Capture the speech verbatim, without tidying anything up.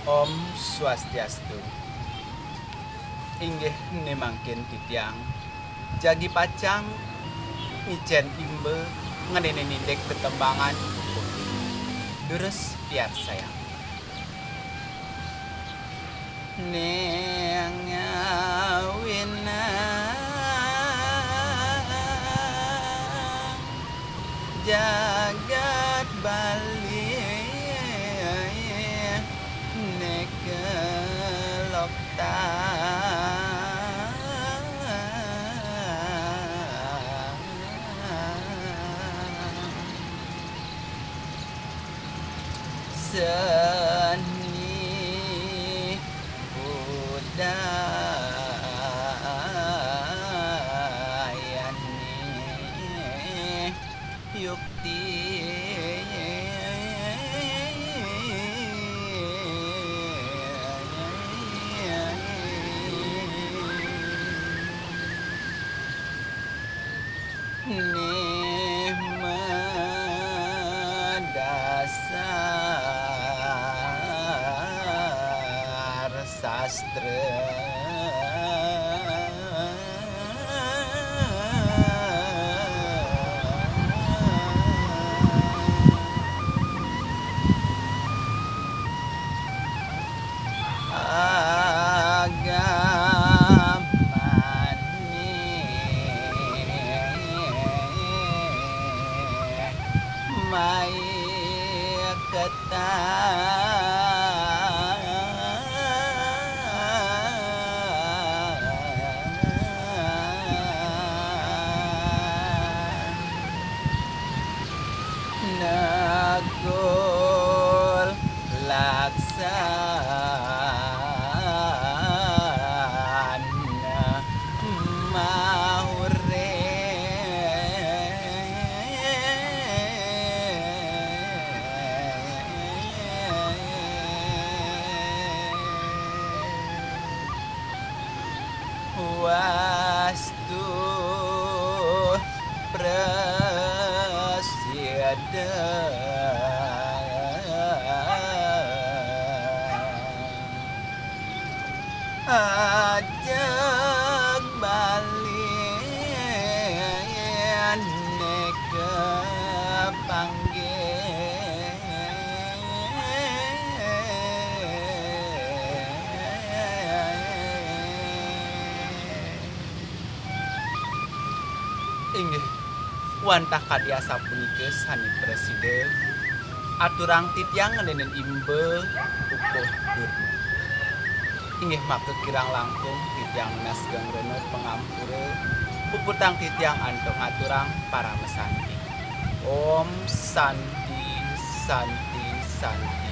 Om Swastiastu. Inggih, ne mangkin titiang jagi pacang ngicén imba ngenénin indik tetembangan. Durus piarsayang. Ning awinang jagat Bali neka lokta. Seni budayane yukti. Nih madasar sastra. Agamane maiketan. Negul laksana mahure. Wastu prasida. Ajeg Bali neka panggih. Inggih, wantah kadi asapunika sane prasida, aturang titiang ngenénin imba pupuh durna. Inggih, maka kirang langkung titiang nunas geng rena pangampura, puputang titiang antuk ngaturang paramasanti. Om Santi, Santi, Santi.